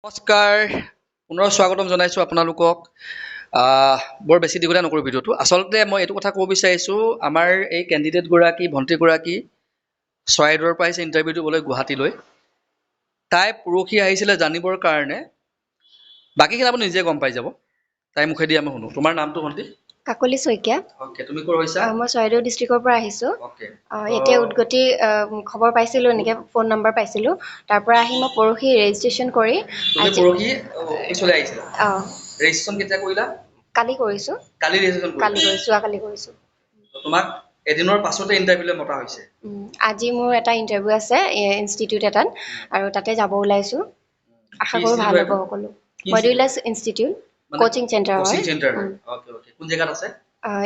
নমস্কাৰ, পুনৰ স্বাগতম জনাইছোঁ আপোনালোকক। বৰ বেছি দীঘলীয়া নকৰোঁ ভিডিঅ'টো। আচলতে মই এইটো কথা ক'ব বিচাৰিছোঁ, আমাৰ এই কেণ্ডিডেটগৰাকী, ভণ্টিগৰাকী চৰাইদেউৰ পৰা আহিছে ইণ্টাৰভিউ দিবলৈ গুৱাহাটীলৈ। তাই পৰহি আহিছিলে জানিবৰ কাৰণে। বাকীখিনি আপুনি নিজে গম পাই যাব, তাইৰ মুখেদি আমি শুনো। তোমাৰ নামটো ভণ্টি? কাকলি শইকীয়া। অ'কে, তুমি ক'ৰ হৈছা? মই চৰাইদেউ ডিষ্ট্ৰিক্টৰ পৰা আহিছোঁ। এতিয়া উদগতি খবৰ পাইছিলোঁ, এনেকৈ ফোন নম্বৰ পাইছিলোঁ, তাৰ পৰা আহি মই পৰহি ৰেজিষ্ট্ৰেশ্যন কৰি তুমি আজি পৰহি অফিচলৈ আহিছিলা? অঁ। ৰেজিষ্ট্ৰেশ্যন কেতিয়া কৰিলা? কালি কৰিছোঁ। কালি ৰেজিষ্ট্ৰেশ্যন কৰিলা? কালি কৰিছোঁ, যোৱাকালি কৰিছোঁ। তোমাক এদিনৰ পাছতে ইণ্টাৰভিউলৈ মতা হৈছে? আজি মোৰ এটা ইণ্টাৰভিউ আছে ইনষ্টিটিউট এটাত আৰু তাতে যাব ওলাইছোঁ। আশা কি কৰোঁ ভাল institute? হ'ব সকলো। কি? Modulus institute. মানে কোচিং চেণ্টাৰ কোচিং হয়। চেণ্টাৰ হয়। উম। অ'কে অ'কে, কোন জেগাত আছে?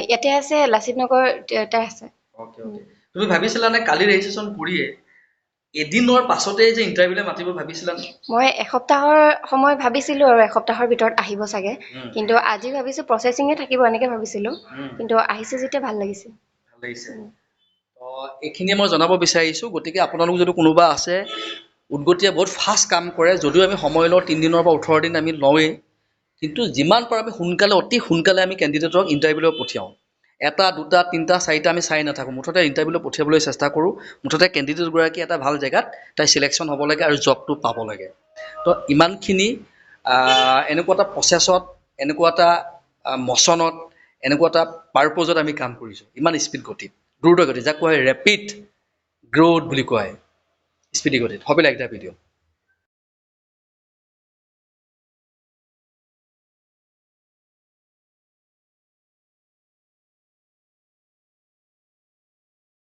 ইয়াতে আছে, লাচিত নগৰ ইয়াতে আছে। অ'কে অ'কে, তুমি ভাবিছিলানে কালি ৰেজিষ্ট্ৰেশ্যন কৰিয়ে এদিনৰ পাছতে যে ইণ্টাৰভিউলৈ মাতিব, ভাবিছিলানে? মই এসপ্তাহৰ সময় ভাবিছিলোঁ আৰু এসপ্তাহৰ ভিতৰত আহিব চাগে। কিন্তু আজি ভাবিছোঁ প্ৰচেছিঙে থাকিব, এনেকৈ ভাবিছিলোঁ। কিন্তু আহিছে যেতিয়া ভাল লাগিছে। ভাল লাগিছে। তো এইখিনিয়ে মই জনাব বিচাৰিছোঁ। গতিকে আপোনালোক যদি কোনোবা আছে, উদগতিয়ে বহুত ফাষ্ট কাম কৰে। যদিও আমি সময় লওঁ, 3 দিনৰ পৰা 18 দিন আমি লওঁৱেই, কিন্তু যিমান পাৰোঁ আমি সোনকালে, অতি সোনকালে আমি কেণ্ডিডেটক ইণ্টাৰভিউলৈ পঠিয়াওঁ। এটা, দুটা, তিনিটা, চাৰিটা আমি চাই নাথাকোঁ, মুঠতে ইণ্টাৰভিউলৈ পঠিয়াবলৈ চেষ্টা কৰোঁ। মুঠতে কেণ্ডিডেটগৰাকী এটা ভাল জেগাত তাই চিলেকশ্যন হ'ব লাগে আৰু জবটো পাব লাগে। তো ইমানখিনি এনেকুৱা এটা প্ৰচেছত, এনেকুৱা এটা মচনত, এনেকুৱা এটা পাৰপজত আমি কাম কৰিছোঁ। ইমান স্পীড গতিত, দ্ৰুত গতিত, যাক কোৱা হয় ৰেপিড গ্ৰ'থ বুলি কোৱা হয়, স্পীড গতিত। Hope like the video.